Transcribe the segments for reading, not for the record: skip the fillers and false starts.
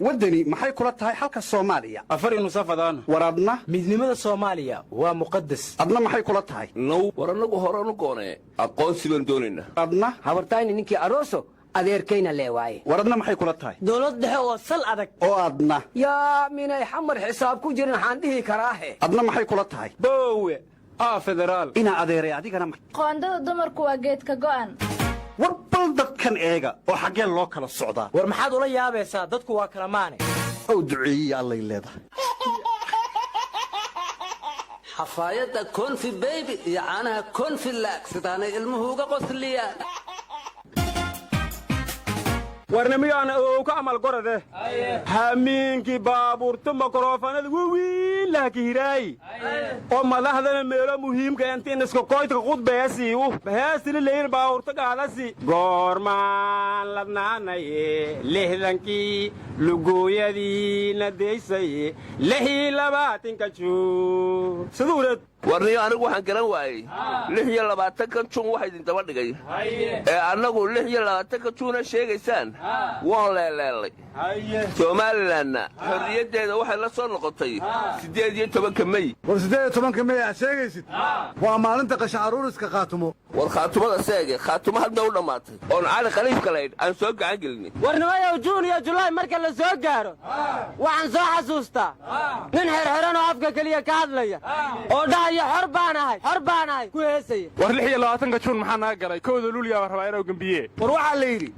Waddani maxay kula tahay xalka Soomaaliya? Afar nusafadaan. War adna? Midnimada Soomaaliya waa muqadas. Adna maxay kula tahay? Now, war annagu horanu goonee aqoonsi baan doonaynaa. Adna? Habartayni ninkii aroso, adeerkayna lee waaye. War adna maxay kula tahay? Dowlad dhexe oo sal adag. Oo adna? Yaa, minay Xamar xisaab ku jirin waxaan dhihi karaahe. Adna maxay kula tahay? Boowe aa federaal. Inaa adeeray, adigana Qoondada dumarku waa geedka go'an. War bal dadkan eega oo xaggee loo kala socdaa. War maxaad ula yaabaysaa? Dadku waa kala maane. Ow duceeyiya allay leedahay. Xafaayadda Konfi Baby iyo caanaha Konfi Laag sidaanay ilmuhu uga qosliyaan. Warnamiyaan ow ka amal gorade hamiinkii baabuurta makrofanada wawiin lahakihiraay oo madaxdana meelo muhiimka intiin iska koytka khudbeesiiu heestili leyin baabuurta gaadasi goormaan ladnaanaye 60kii lugooyadiina deysaye 26-ka juun siduureed. Warniyo, anigu waxaan garan waayey 26-kan Juun waxa idin daba dhigay ee annagu 26-ka Juuna sheegaysaan. Waan leeleellay, Somalilanna xorriyaddeeda waxay la soo noqotay 18-ka Mey. War 18-ka Mey aad sheegaysid waa maalinta qashin aruuriska Khaatumo. War Khaatumada seege, Khaatumo hadda u dhammaatay oon Cali Khaliif kalaydh aan soo gacan gelinin. Warnimayow, Juun iyo Julaay marka la soo gaaro waxaan soo xasuustaa nin xerxeran oo afka keliya ka hadlaya oo dhahaya "Xor baan ahay, xor baan ahay" ku heesaya. War 26-ka Juun maxaa naga galay? 1-da Luuliyaa baan rabaa inuu gembiye. War waxaa la yidhi,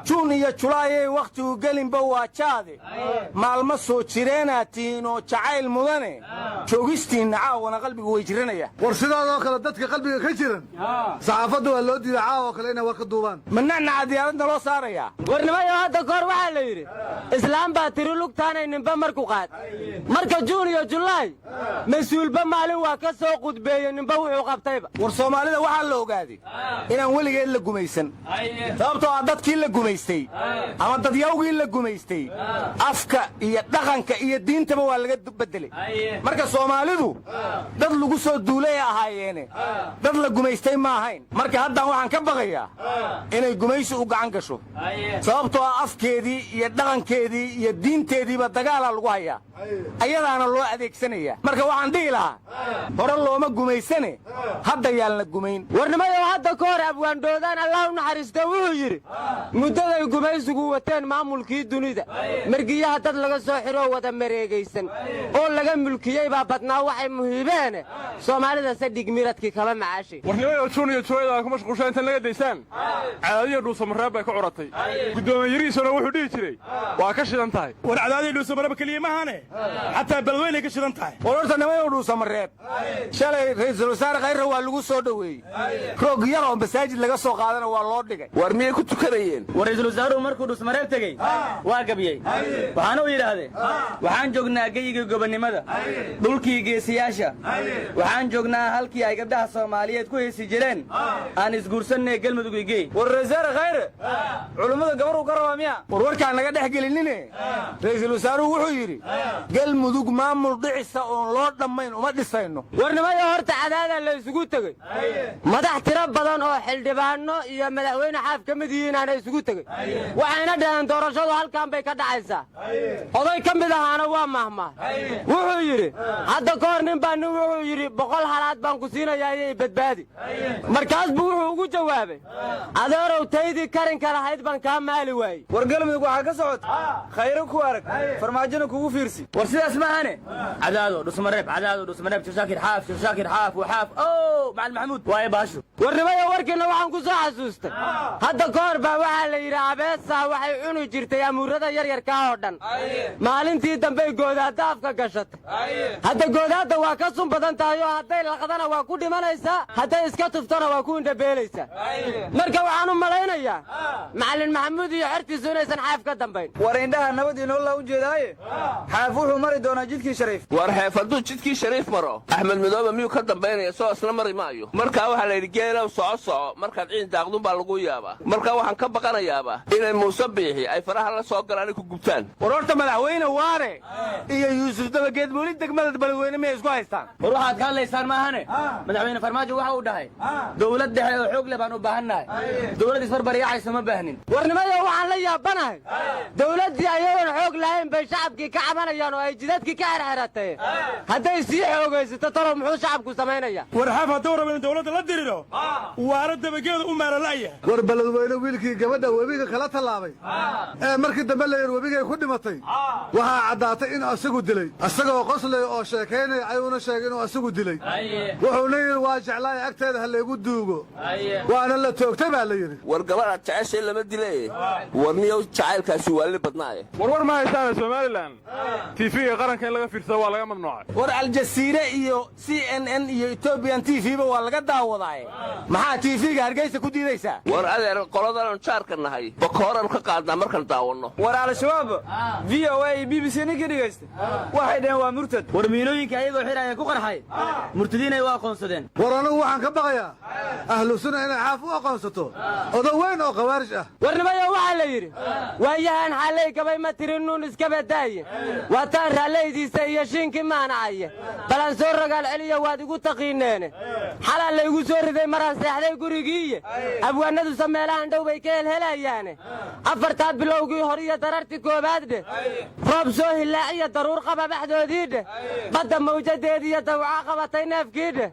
Juun iyo Julaayay wakhtigu gelinba waa jaade, maalmo soo jireenaad tihiin oo jacayl mudane, joogistiinna caawana qalbigu way jiranaya. War sidaadoo kale dadka qalbiga ka jiran saxaafadda waa loo diiday caawa kale inay war ka duubaan. Manacnaca diyaaradna loo saarayaa. Warnimayo, hadda kahor waxaa la yidhi islaam baa tiri lugtaanay ninba marku qaad. Marka Juun iyo Julaay mas-uulba maalin waa ka soo qudbeeye, ninba wuxuu qabtayba. War Soomaalida waxaa la ogaaday inaan weligeed la gumaysan, sababtoo ah dadkii la gumaystay ama dadyawgii la gumaystay afka iyo dhaqanka iyo diintaba waa laga beddelay. Marka Soomaalidu dad lagu soo duulay ahaayeene, dad la gumaystay ma ahayn. Marka haddaan waxaan ka baqayaa inay gumaysi u gacan gasho, sababtoo ah afkeedii iyo dhaqankeedii iyo diinteediiba dagaalaa lagu hayaa, ayadaana loo adeegsanaya. Marka waxaan dhihi lahaa, hore looma gumaysane, hadda yaalna gumayn. Warnimayow, hadda ka hor abwaandhoodaan, Allah u naxariisto, wuxuu yidhi: "Muddaday gumaysigu wateen maamulkii dunida, margiyaha dad laga soo xiroo wada mareegaysan oo laga mulkiyey baa badnaa waxay muhiibeene, Soomaalida se dhigmiradkii kaba macaashay." Warnimayo, Juun iyo Julayda ku mashquulshaa intan laga daysaan, Cadaadiya Dhuusamareeb bay ka curatay. Guddoomiye Yariisona wuxuu dhihi jiray waa ka shidan tahay. War Cadaadii Dhuusamareeb keliya maahane, xataa Beledweynay ka shidan tahay. War horta nimayow, Dhuusamareeb shalay Ra'iisul Wasaare Khayra waa lagu soo dhoweeyey, roog yar oo masaajid laga soo qaadana waa loo dhigay. War miyay ku tukanayeen? War ra'iisul wasaaruhu markuu Dhuusamareeb tegey waa gabyey, waxaana uu yidhaahdee: "Waxaan joognaa geyigii gobonnimada, dhulkii geesiyaasha, waxaan joognaa halkii ay gabdhaha Soomaaliyeed ku heesi jireen 'Aan isguursannee Galmudug igey.'" War Ra'iisul Khayre culummada gabar uu ka rabaa miya? War warkaan naga dhex gelinine, ra'iisul wasaaruhu wuxuu yidhi Galmudug maamul dhicisa oon loo dhammayn uma dhisayno. Warnimayo, horta Cadaadaa la isugu tegey, madax tiro badan oo xildhibaanno iyo madaxweyne Xaaf ka mid yihiinaana isugu tegey, waxayna dhaheen doorashadu halkan bay ka dhacaysaa. Oday ka mid ahaana waa mahmaah, wuxuu yidhi: "Hadda ka hor nin baa nin wuxuu yidhi 100 halaad baan ku siinayaa iyo badbaadi. Markaas buu wuxuu ugu jawaabay: 'Adeerow, taydii karinka lahayd baan kaa maali waayey.'" War Galmudug waxaa ka socota "Khayro ku arag, Farmaajona kugu fiirsi." War sidaas maahane, Cadaado, Dhusmareeb, Cadaado, Dhusmareeb, Sheekh Xaaf, Sheekh Shaakir, Xaaf waxaaf o Macalin Maxamuud waaye baashu. Warnimayo, warkiinna waxaan ku soo xasuustay, hadda ka hor baa waxaa la yidhi abeesaa waxay cuni jirtay amuurada yaryarkaa oo dhan. Maalintii dambey goodaadda afka gashatay. Hadda goodaadda waa ka sun badan tahay oo hadday laqdana waa ku dhimanaysaa, hadday iska tuftana waa ku indhabeelaysaa. Marka waxaan u malaynayaa Macallin Maxamuud iyo xertiisu inaysan Xaaf ka dambayn. War indhaha nabad inoolaa u jeedaaye, Xaaf wuxuu mari doonaa jidkii Shariif. War Xeef hadduu jidkii Shariif maro, Axmed Midoobe miyuu ka dambaynaya? Soo isna mari maayo. Markaa waxaa la yidhi geelow soco soco, markaad ciin daaqdun baa lagu yaabaa. Markaa waxaan ka baqanayaaba inay Muuse Biixi ay faraha la soo galaan ay ku gubtaan. War horta madaxweyne Waare iyo Yuusuf Dabageed weli degmada Beledweyne miyay isku haystaan? War waxaad ka hadlaysaan maahane, madaxweyne Farmaajo waxa uu dhahay dowlad dhexe oo xoog leh baan u baahannahay, dowlad isbarbaryaacayso ma baahnin. Warnimayo, waxaan la yaabanahay dowladdii ayagoon xoog lahayn. bay shacabkii ka cabanayaan oo ay jidadkii ka xerxeratay. Hadday sii xoogaysato, talow muxuu shacabku samaynaya? War Xaaf hadduu rabo inuu dowladda la diriro, waana dabageeda u maarala'ya. War Beledweyne wiilkii gabadha webiga kala tallaabay ee markii dambe la yidhi webigay ku dhimatay, waxaa caddaatay in asagu dilay. Isagoo qoslaya oo sheekaynaya ayuuna sheegay inuu asagu dilay. Wuxuuna yidhi, "Waa jeclaaya, agteeda ha laygu duugo." Waana la toogtay baa la yidhi. War gabadhaad jeceshay lama dile. Warniyow, jacaylkaasi waalli badnaaye. Warwar ma haysaane, Somalilan TV-ga qaranka in laga fiirsado waa laga mamnuucay. War Aljasiire iyo CNN iyo Ethiopian TV-ba waa laga daawadaaye, maxaa TV-ga Hargeysa ku diidaysaa? War adeer, qoladaanu jaarka nahay bakooran ka qaadnaa markaan daawanno. War Al-Shabaab VOA iyo BBC ninkii dhegaysta waxay dhaheen waa murtad. War miinooyinka ayagoo xidhaya ku qarxay murtadiinay u aqoonsadeen. War anigu waxaan ka baqayaa Ahlu Sunna inay Xaaf u aqoonsato odo weyn oo khawaarij ah. Warnimayo, waxaa la yidhi, waayahan xallay gabay ma tirin nuun iska badaaye, waataan raallaydiisa iyo shiinkii maanacaye, balan soo rogaal celiya, waad igu taqiineene. Xalaa laygu soo riday maraan seexday gurigiiye. Abwaanaduse meelahan dhow bay ka helhelayaane. Afartaa bilowgii hor iyo darartii koobaad dheh, roob soo hilaaciyo daruur qaba baxdoodii dheh, badda mawjadeediiyo dawca qabatay neefkii dheh,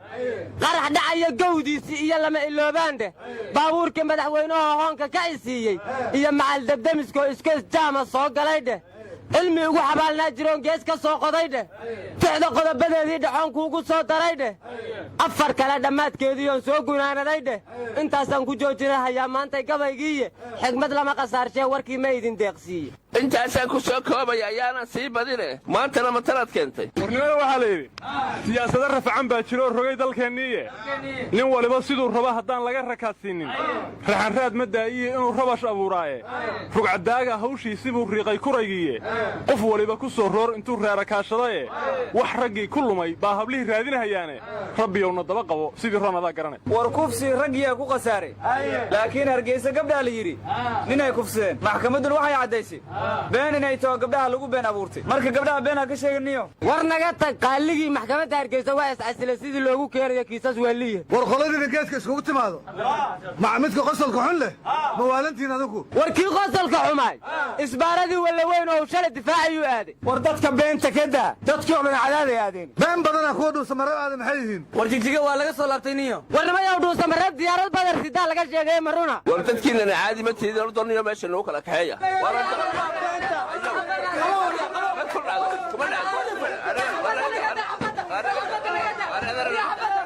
qarax dhacaya gowdiisii iyo lama iloobaan dheh, baabuurkii madaxweynaha hoonka ka isiiyey iyo macal debdemiskoo iskoys jaama soo galay dheh, cilmi ugu xabaalnaa jiroon gees ka soo qoday dheh, tixda qodobadeedii dhaxoonkuugu soo daray dheh, afar kale dhammaadkeediiyoon soo gunaanaday dheh. Intaasaan ku joojinahayaa maantay gabaygiiye. Xigmad lama khasaarshee, warkii ma idin deeqsiiye. Intaasaan ku soo koobaya, ayaanan sii badine. Maantana matalaad keentay? Warnimada waxaa la yidhi, siyaasado rafacan baa jiro oo rogay dalkeenniiye. Nin waliba siduu rabo haddaan laga rakaadsiinnin, raxanraad ma daa'iye inuu rabash abuuraaye. Rugcadaaga hawshiisibuu riiqay kuraygiiye. Qof waliba ku soo roor intuu reerakaashadaye, wax raggii ku lumay baa hablihii raadinahayaane. Rabbiyowna daba qabo sidii roon adaa garanay. War kufsi raggiyaa ku khasaaray, laakiin Hargeysa gabdhaa la yidhi ninay kufsadeen, maxkamadduna waxay caddaysay been inay taho, gabdhaha lagu been abuurtay. Marka gabdhaha been ha ka sheeganiyo. War naga tag, qaaligii maxkamadda Hargeysa waa iscasilay sidii loogu keenayo kiisas waaliya. War qoladiina geedka iskugu timaado maca midka qosolka xun leh, mawaalantiin adinku? War kii qosolka xumaay isbaaradii Wallaweyn oo shalay difaacayuu aaday. War dadka beenta ka daa, dadkii oo dhan cadaaday aadeen. Been badanaa. Kuwa Dhuusamareeb aada maxay yihiin? War Jigjiga waa laga soo laabtay niyo. Warnimayow, Dhuusamareeb diyaarad badar sidaa laga sheegay, maruna? War dadkiinana caadi ma tiidin, ordoniyo meesha nagu kala kaxeeya.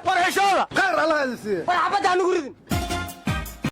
War heshooda. Khayr Allah idin siiye. War xabadda anugu ridin.